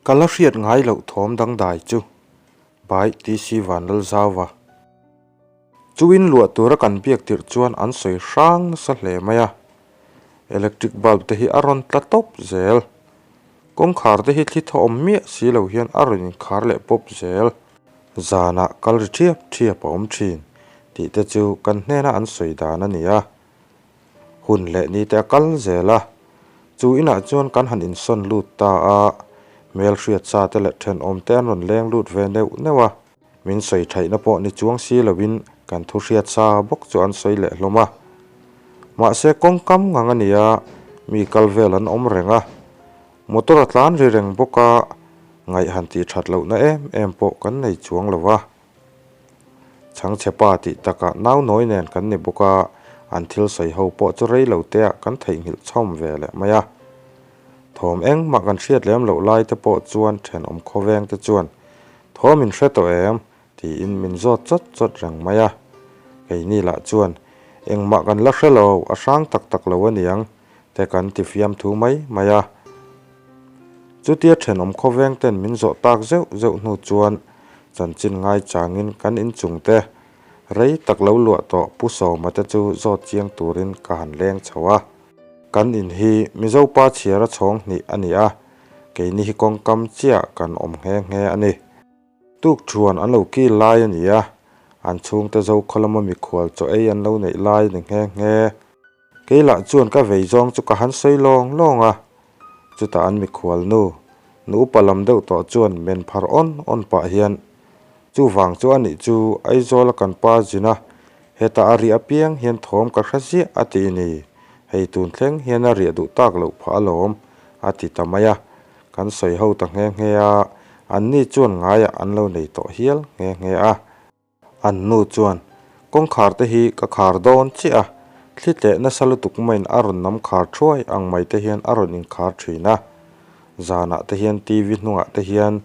Ka la hriat ngai loh thawm dangdai chu by TC Vanlalzauva. Chu in luah tura kan biak tirh chuan an sawi hrang nasa hle mai a, electric bulb te hi a rawn tla tawp zel. Kawngkhar te hi thli thawm miah si lo hian a rawn inkhar leh pawp zel. Zanah kal ri thiap thiap a awm thin tih te chu kan hnena an sawi dan a ni a. Hun leh ni te a kal zel a, chu inah chuan kan han insawn lut ta a, hmelhriat sa te leh thenawm te an rawn leng lut ve neuh neuh a. Min sawi thaihna pawh ni chuang si loin kan thu hriat sa bawk chu an sawi leh hlawm a. Mahse kawngkam ngang a nia, mi kal vel an awm reng a. Motor a tlan ri reng bawk a, ngaih han tih that lohna em em pawh kan nei chuang lo va. Chhangchhe pa tih takah nau nawi nen kan ni bawk a, an thil sawi ho pawh chu rei lo teah kan theihnghilh chhawm ve leh mai a. Thawm engmah kan hriat lem loh lai te pawh chuan thenawm khawveng te chuan Thawm in hre tawh em? tiin min zawt chawt chawt reng mai a. Keini lah chuan, Engmah kan la hre lo, a hrang tak tak lo aniang, te kan ti fiam thu mai mai a. Chutia thenawm khawveng ten min zawh tak zeuh zeuh hnu chuan chanchin ngai changin kan inchung te rei tak lo luah tawh Pu Sawma te chu zawt chiang turin ka han leng chho a. Kan in hi Mizo pa chhiara chhawng hnih a ni a, Keini hi kawngkam chiah kan awm nghe nghe a ni. Tuk thuan an lo kil lai a ni a, an chhungte zo khaw lama mikhual chaw ei an lo neih lai a ni nghe nghe. Kei lah chuan ka vei zawng chu ka han sawi lawng lawng a, chutah an mikhual nu, nu upa lam deuh tawh chuan men phar awn awn pah hian, Chuvang chu a nih chu Aizawla kan pa zin a, hetah a riah apiang hian thawm ka hre ziah a ti ni, hei tun thleng hian a riah duh tak loh phah alawm a ti ta mai a, kan sawi ho ta nghe nghe a, an ni chuan ngaiah an lo nei tawh hial nghe nghe a. An nu chuan, Kawngkhar te hi ka khar dawn chiah a, thli tleh nasa lutuk maiin a rawn nam khar thuai ang mai te hian a rawn inkhar thin a, zanah te hian TV hnungah te hian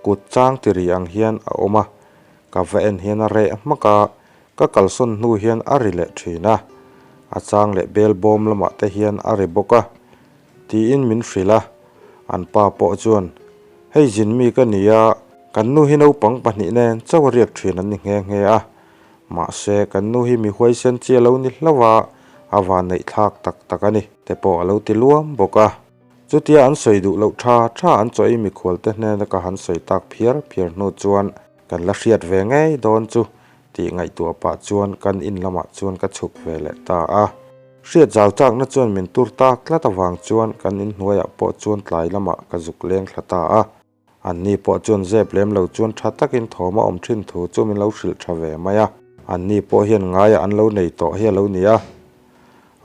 kut chang ti ri ang hian a awm a, ka va en hian a reh hmak a, ka kalsawn hnu hian a ri leh thin a, a chang leh bel bawm lamah te hian a ri bawk a. Tiin min hrilh a, an pa pawh chuan, Hei zin mi ka ni a, kan nu hi naupang pahnih nen chauh a riak thin an ni nghe nghe a, mahse kan nu hi mi huaisen chi a lo ni hlauh a, a van neih thlak tak tak a ni, te pawh a lo ti luam bawk a. Chutia an sawi duh loh tha tha an chaw ei mikhual te hnena ka han sawi tak phiar phiar hnu chuan kan la hriat ve ngei dawn chu tih ngaihtuah pah chuan kan in lamah chuan ka chhuk ve leh ta a. Hriat zau chakna chuan min tur tak tlat avang chuan kan in hnuaiah pawh chuan tlai lamah ka zuk leng thla ta a. Anni pawh chuan zep lem lo chuan tha takin thawm a awm thin thu chu min lo hrilh tha ve mai a. Anni pawh hian ngaiah an lo nei tawh hi a lo ni a.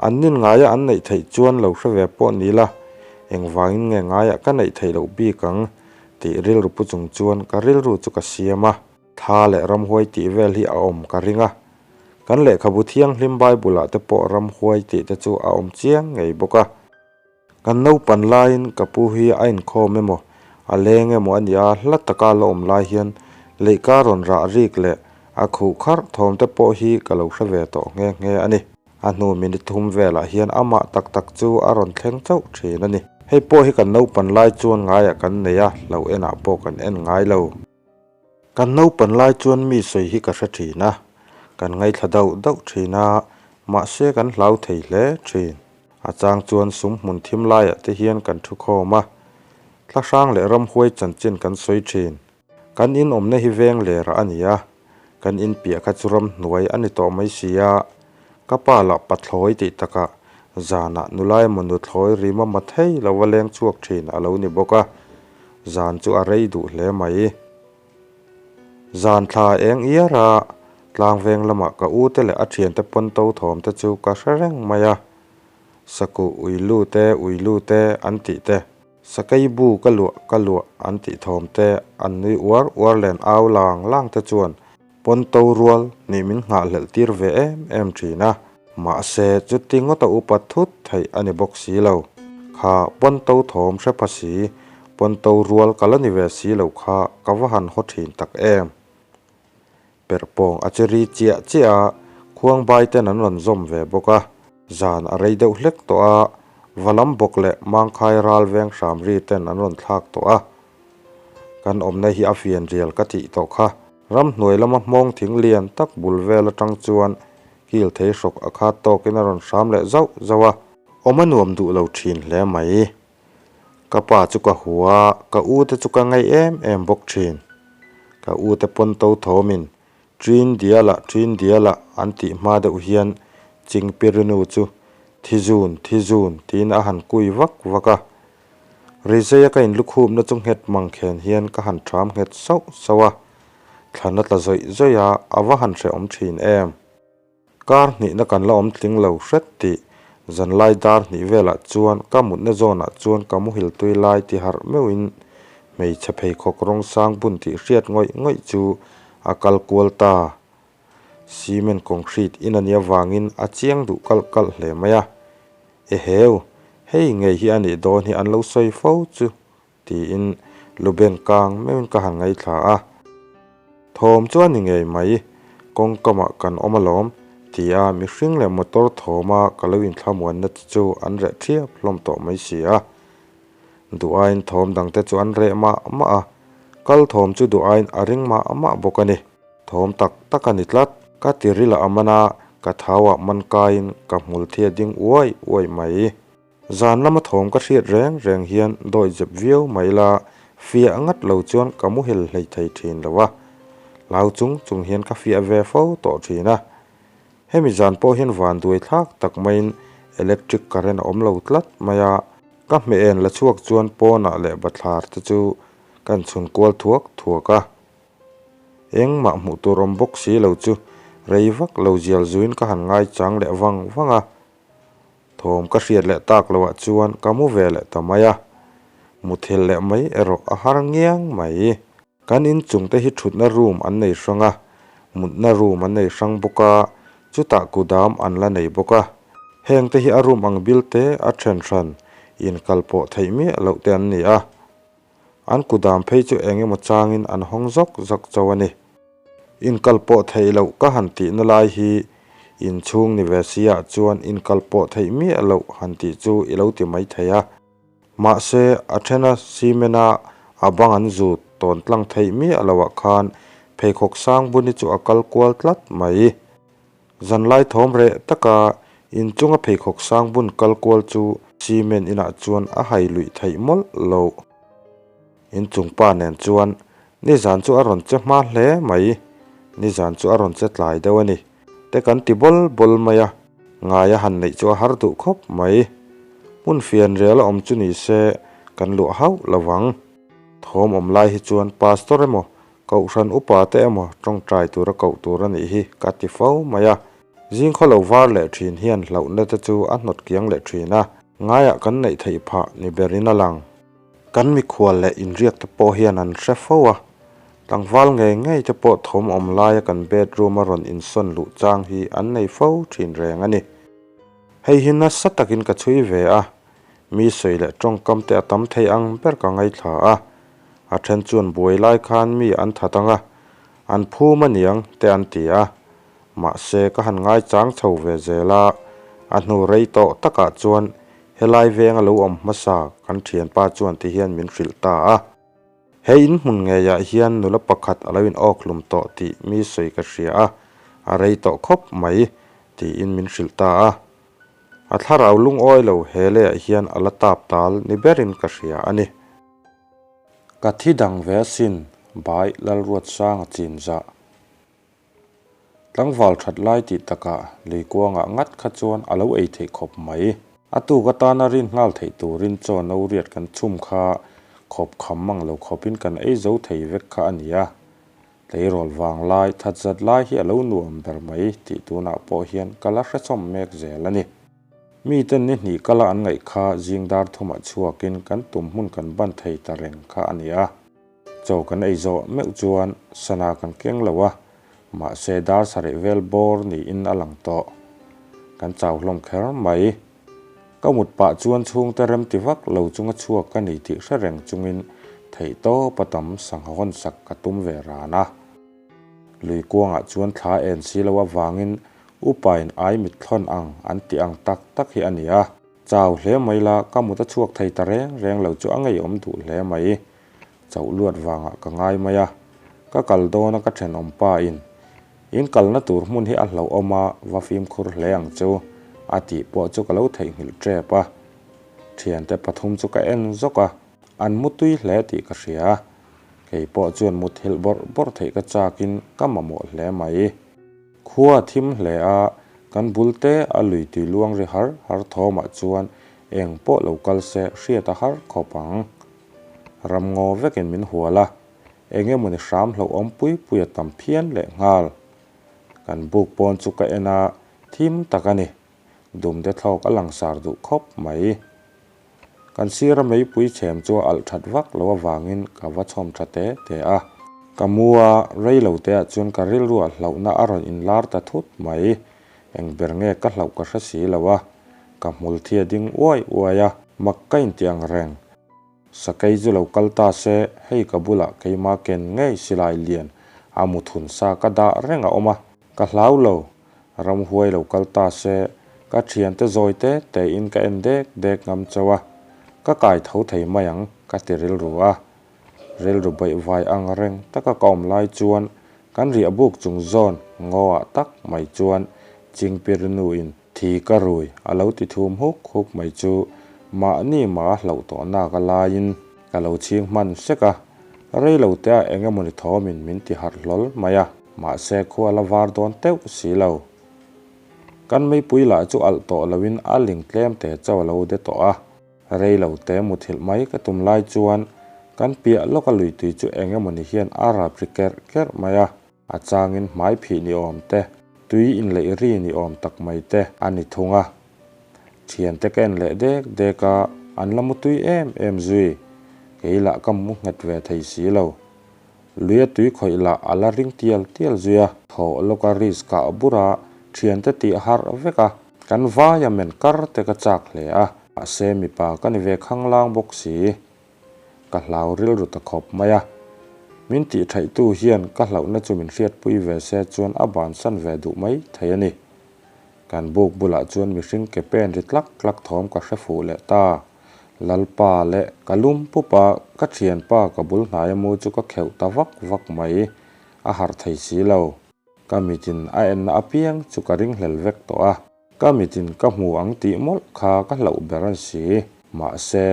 An nin ngaiah an neih theih chuan lo hre ve pawh ni la, engvangin nge ngaiah ka neih theih loh bik ang tih rilru pu chung chuan ka rilru chu ka siam a. Thla leh ramhuai tih vel hi a awm ka ring a, kan lehkhabu thianghlim Bible ah te pawh ramhuai tih te chu a awm chiang ngei bawk a. Kan naupan laiin ka pu hi a inkhawm emaw, a leng emaw a nia hla taka la awm lai hian leihka rawn rah rik leh a khuh kharh thawm te pawh hi ka lo hre ve tawh nghe nghe a ni. A hnu minute thum velah hian amah tak tak chu a rawn thleng chauh thin a ni. Hei pawh hi kan naupan lai chuan ngaiah kan nei a, hlo enah pawh kan en ngai lo. Kan naupan lai chuan mi sawi hi ka hre thin a, kan ngaithla dauh dauh thin a, mahse kan hlau thei hle thin. A chang chuan sum hmun thim laiah te hian kan thu khawm a, thla hrang leh ramhuai chanchin kan sawi thin. Kan in awmna hi veng lerah a ni a, kan in piah kha chu ramhnuai a ni tawh mai si a, ka pa lah pathlawi tih takah zanah nula emaw nuthlawi rima ma thei lova leng chhuak thin a lo ni bawk a. Zan chu a rei duh hle mai. Zan thla eng iar a, tlangveng lamah ka u te leh a thiante pawn to thawm te chu ka hre reng mai a. Sakuh ui lu te, ui lu te an tih te, sakei bu ka luah ka luah an tih thawm te, an nui uar uar len au lang lang te chuan pawn to rual nih min nghahhlelh tir ve em em thin a. Mahse, chuti ngawta upa thut theih a ni bawk si lo. Kha pawnto thawm hre pha si, pawnto rual ka la ni ve si lo kha ka va han haw thin tak em. Perhpawng a che ri chiah chiah a, khuangbai ten an rawn zawm ve bawk a. Zan a rei deuh hlek tawh a, Valam bawk leh Mangkhai ral veng hram ri ten an rawn thlak tawh a. Kan awmna hi a fianrial ka tih tawh kha. Ramhnuai lama hmawng thing lian tak bul vel atang chuan kil thei hrawk a khat tawkin a rawn hram leh zauh zauh a. Awm a nuam duh lo thin hle mai. Ka pa chu ka hua a, ka u te chu ka ngaih em em bawk thin. Ka u te pawn to thawmin Ṭin dialah ṭin dialah an tih hma deuh hian Chingpirinu chu thi zun, thi zun tiin a han kui vak vak a. Rizeia ka inlukhupna chu nghet mangkhen hian ka han ṭham nghet sauh sauh a, thlan a tla zawih zawih a, a va han hrehawm ṭhin em. Kar hnihna kan la awm tling lo hret tih zanlai dar hnih velah chuan ka mutna zawnah chuan ka muhil tui lai ti harh meuhin hmeichhe pheikhawk rawng sang bun tih hriat ngawih ngawih chu a kal kual ta. Cement concrete in a nih avangin a chiang duh kalh kalh hle mai a. Eheu, hei ngei hi a nih dawn hi an lo sawi fo chu Tiin Luben kang meuhin ka han ngaithla a. Thawm chu a ni ngei mai, kawngkamah kan awm alawm, tia mihring leh motor thawma ka lo inthlamuanna te chu an reh thiap hlawm tawh mai si a. Duh aiin thawm dangte chu an reh mah mah a, kal thawm chu duh aiin a ring mah mah bawk a ni. Thawm tak tak a ni tlat. Ka tiril a man a, ka thauah man kaiin ka hmul thi a ding uai uai mai. Zan lama thawm ka hriat reng reng hian dawi zep viau mai la, fiah ngat lo chuan ka muhil hlei thei thin lo a. Hlau chung chung hian ka fiah ve fo tawh thin a. Hemi zan pawh hian van duai thlak tak maiin electric current a awm lo tlat mai a. Ka hmeh en la chhuak chuan pawnah leh bathlar te chu kan chhun kual thuak thuak a. Engmah hmuh tur awm bawk si lo chu rei vak lo zial zuiin ka han ngaichang leh vang vang a. Thawm ka hriat leh tak loh ah chuan ka mu ve leh ta mai a, muthilh leh mai erawh a har ngiang mai. Kan inchung te hi thutna room an nei hrang a, mutna room an nei hrang bawk a, chutah kudam an la nei bawk a. Heng te hi a room ang bil te a then hran inkal pawh theih miah loh te an ni a. An kudam phei chu eng emaw changin an hawng zawk zawk chauh a ni. Inkal pawh theih loh ka han tihna lai hi inchhung ni ve si ah chuan inkal pawh theih miah loh han tih chu i lo ti mai thei a. Mahse, a thena cement a a bang an zut tawn tlang theih miah loh ah khan pheikhawk sang buni chu a kal kual tlat mai. Zanlai thawm reh taka inchunga pheikhawk sang bun kal kual chu cement inah chuan a hai luih theih mawlh loh. Inchung pa nen chuan nizan chu a rawn che hma hle mai, nizan chu a rawn che tlai deuh a ni te kan ti bawl bawl mai a, ngai a han neih chu a har duh khawp mai. Hmun fianrial a awm chu ni se kan luah hauh lo vang. Thawm awm lai hi chuan pastor emaw kohhran upa te emaw tawngtai tura koh tur a nih hi ka ti fo mai a. Zing khaw lo var leh thin hian hlauhna te chu a hnawt kiang leh thin a, ngaiah kan neih theih phah ni berin a lang. Kan mikhual leh inriak te pawh hian an hre fo a, tlangval ngei ngei te pawh thawm awm laia kan bedroom a rawn insawn luh chang hi an nei fo thin reng a ni. Hei hi nasa takin ka chhui ve a, mi sawi leh tawngkam te a tam thei ang ber ka ngaithla a, a then chuan buai lai khan mi an that ang a, an phum a niang te an ti a, mahse ka han ngaichang chho ve zel a, a hnu rei tawh takah chuan Helai venga lo awm hmasa kan thianpa chuan ti hian min hrilh ta a. He in hmun ngeiah hian nula pakhat a lo in awk hlum tawh tih mi sawi ka hria a, a rei tawh khawp mai tiin min hrilh ta a. A thlarau lungawi lo he leiah hian a la tap tal ni berin ka hria a ni. Ka thi dang ve asin, Bai Lalruatsanga chinzah. Tlangval that lai tih takah lei kuangah ngat kha chuan a lo ei theih khawp mai. A tuk atana rin nghal theih turin chaw no riat kan chhum kha khawp kham mang lo khawpin kan ei zo thei vek kha a ni a. Tleirawl vang lai, that zat lai hi a lo nuam ber mai tih tunah pawh hian ka la hrechawm mek zel a ni. Miten ni hnih kala an ngaih kha zing dar thumah chhuakin kan tum hmun kan ban thei ta reng kha a ni a. Chaw kan ei zawh meuh chuan sana kan keng lo a, mahse dar sarih vel bawr niin a lang tawh. Kan chau hlawm kher mai. Ka mut pah chuan chhungte rem ti vak lo chunga chhuak ka ni tih hre reng chungin theih tawp a tam sangha hawn sak ka tum ve ran a. Lui kuangah chuan thla en si lo avangin upain ai mit thlawn ang an tih ang tak tak hi a ni a. Chau hle mai la, ka mut a chhuak thei ta reng reng lo chu a ngeiawm duh hle mai. Chauh luat vangah ka ngai mai a, ka kal dawna ka thenawm pa in, In kalna tur hmun hi a hlauhawm a, va fimkhur hle ang chu, a tih pawh chu ka lo theihnghilh tep a. Thiante pathum chu ka en zawk a, an mu tui hle tih ka hria. Kei pawh chuan muthilh bawrh bawrh theih ka chakin ka mamawh hle mai. Khua a thim hle a, kan bul te a lui tui luang ri har har thawmah chuan eng pawh lo kal se hriat a har khawp ang. Ramngaw vekin min hual a, eng emawni hram hlauhawm pui pui a tam phian leh nghal. Kan buk pawn chu ka en a, thim tak a ni. Dumde thlawk a langsar duh khawp mai. Kan sira meipui chhem chu a alh that vak lo avangin ka va chhawm tha te te a. Ka mu a, rei lo te ah chuan ka rilruah hlauhna a rawn inlar ta thut mai. Eng ber nge ka hlauh ka hre si lo a. Ka hmul thi a ding uai uai a, mak ka inti ang reng. Sakei chu lo kal ta se, hei ka bulah keima ken ngei silai lian a muthun sa ka dah reng a awm a, ka hlau lo. Ramhuai lo kal ta se, ka thiante zawi te tein ka en dek dek ngam chauh a, ka kai tho thei mai ang ka ti rilru a. Rilru baihvai ang reng taka ka awm lai chuan kan riah buk chung zawn ngaw ah tak mai chuan Chingpirinu-in thi ka rui a lo ti thum huk huk mai chu mahni mah a hlauh tawh nak a laiin ka lo chhing hman sek a, rei lo te ah eng emawni thawmin min ti harh hlawl mai a. Mahse khua la var dawn teuh si lo. Kan meipui lah chu alh tawh loin a ling tlem te chauh a lo de tawh a. Rei lo te muthilh mai ka tum lai chuan kan piah lawka lui tui chu eng emawni hian a rap ri kerh kerh mai a. A changin hmai phih ni awm te, tui inleih ri ni awm tak mai te a ni thung a. Thiante ka en leh dek dek a, an la mutui em em zui. Kei lah ka mu nghet ve thei si lo. Luia tui khawih lah a la ring tial tial zui a. Thawh lawka risk kah bur a, thiante tih harh vek a, kan vaia men kar te ka chak hle a, mahse mipa ka ni ve khanglang bawk si. Ka hlau rilru ta khawp mai a. Min tih thaihtu hian ka hlauhna chu min hriatpui ve se chuan a bansan ve duh mai thei a ni. Kan buk bulah chuan mihring ke pen ri tlak tlak thawm ka hre fuh leh ta. Lalpa leh ka lum pup a, ka thianpa ka bul hnaia mu chu ka kheuh ta vak vak mai, a harh thei si lo. Ka mitin a enna apiang chu ka ringhlel vek tawh a, ka mitin ka hmu ang tih mawlh kha ka hlauh ber a ni si. Mahse,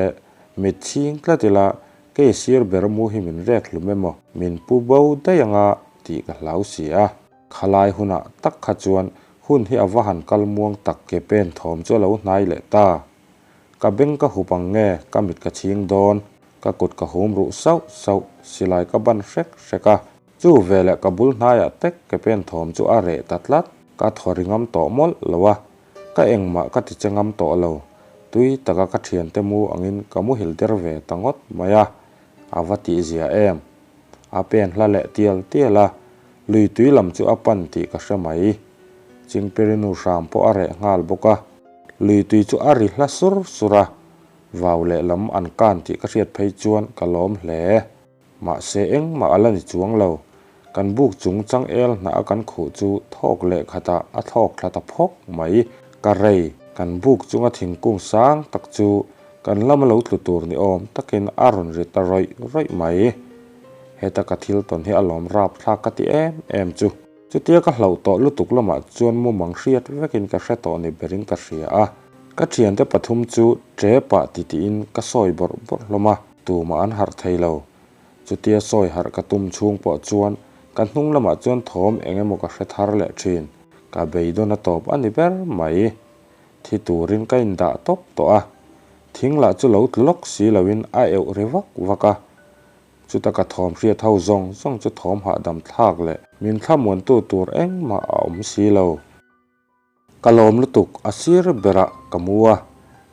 mit chhing tlat ila, kei sir ber mu hi min rek hlum emaw, min pu bo daih anga tih ka hlau si a. Khalai hunah tak kha chuan hun hi a va han kal muang tak ke pen thawm chu a lo hnai leh ta. Ka beng ka hup ang nge ka mit ka chhing dawn, ka kut ka hum ruh sauh sauh, silai ka ban hrek hrek a. Chu veleh ka bul hnaiah tek ke pen thawm chu a reh ta tlat. Ka thaw ri ngam tawh mawlh lo a, ka engmah ka ti che ngam tawh lo. Tui taka ka thiante mu angin ka muhil der ve ta ngawt mai a, a va tihzia em. A pen hla leh tial tial a, lui tui lam chu a pan tih ka hre mai. Chingpirinu hram pawh a reh nghal bawk a, lui tui chu a ri hla sur sur a, vau leh lam an kan tih ka hriat phei chuan ka lawm hle. Mahse engmah a la ni chuang lo, kan buk chung changel hnah a kan khuh chu thawk leh khatah a thlawk thla ta phawk mai. Ka rei, kan buk chunga thingkung sang tak chu Kan lama lo tlu tur ni awm takin a rawn ri ta rawih rawih mai. Heta ka thil tawn hi a lawm rap thlak ka ti em em chu. Chutia ka hlauh tawh lutuk lamah chuan mumang hriat vekin ka hre tawh ni berin ka hria a. Ka thiante pathum chu ṭe pah ti tiin ka sawi bawrh bawrh hlawm a, tumah an harh thei lo. Chutia sawi harh ka tum chhung pawh chuan ka hnung lamah chuan thawm eng emaw ka hre thar leh ṭhin. Ka beidawn a tawp a ni ber mai. Thi turin ka indah tawp tawh a, thing lah chu lo tlu lawk si loin a euh ri vak vak a. Chuta ka thawm hriat ho zawng zawng chu thawm hahdam thlak leh min thlamuantu tur engmah a awm si lo. Ka lawm lutuk a sir berah ka mu a,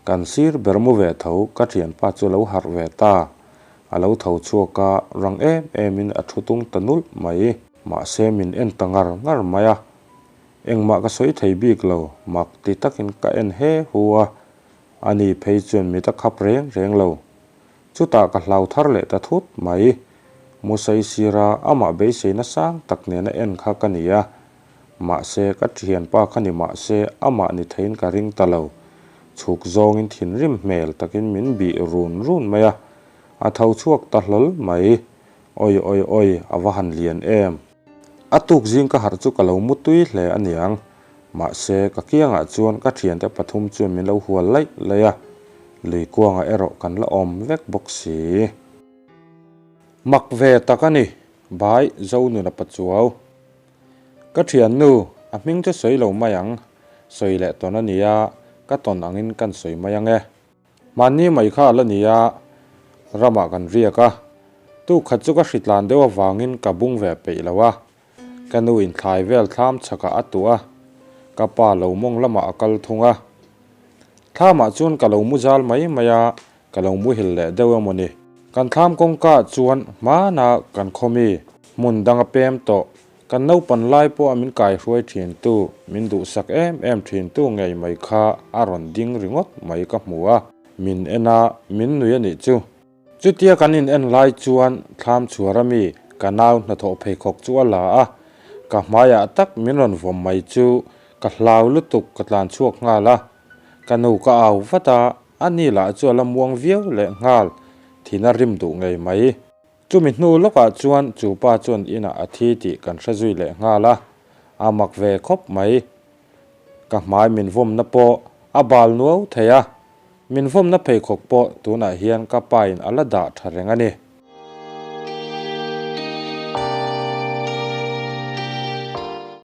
kan sir ber mu ve tho ka thianpa chu lo harh ve ta. A lo tho chhuak a, rang em emin a thu tung ta nulh mai. Mahse min en ta ngar ngar mai a, Engmah ka sawi thei bik lo, mak ti takin ka en he hu a, ani phei chuan mit a khap reng reng lo. Chutah ka hlau thar leh ta thut mai. Musai sira amah beiseina sang tak nena en kha ka ni a, mahse ka thianpa kha ni mahse amah ni theiin ka ring ta lo. Chhuk zawngin thinrim hmel takin min bih run run mai a. A tho chhuak ta hlawl mai. Oi oi oi, a va han lian em! A tuk zing ka harh chu ka lo mu tui hle a niang. Mahse, ka kiangah chuan ka thiante pathum chuan min lo hual laih laih a, lui kuangah erawh kan la awm vek bawk si. Mak ve tak a ni, Bhai Zonuna Pachuau. Ka thiannu, a hming chu sawi lo mai ang, sawi leh tawn a nia, ka tawn angin kan sawi mai ang e. Mahni mai kha a la ni a, ramah kan riak a. Tuk khat chu ka hritlan deuh avangin ka bung ve peih lo a. Ka nu in thlai vel thlam chhakah a tuah a, ka pa lo mawng lamah a kal thung a. Thlamah chuan ka lo mu zal mai mai a, ka lo muhil leh deuh emaw ni. Kan thlam kawngka ah chuan hmana kan khaw mi, hmun danga pem tawh, Kan naupan lai pawh a min kaihruai thintu, min duhsak em em thintu ngei mai kha a rawn ding ringawt mai ka hmu a, min en a, min nui a nih chu. Chutia kan in en lai chuan thlam chhuar a mi ka nau hnathawh pheikhawk chu a la a, ka hmaiah tak min rawn vawm mai chu ka hlau lutuk ka tlan chhuak nghal a, ka nu ka au vat a, a ni lah chu a la muang viau leh nghal, thin a rim duh ngei mai. Chumi hnu lawkah chuan chu pa chuan inah a thi tih kan hre zui leh nghal a, a mak ve khawp mai. Ka hmai min vawmna pawh a bal nuau thei a, min vawmna pheikhawk pawh tunah hian ka pain a la dah tha reng a ni.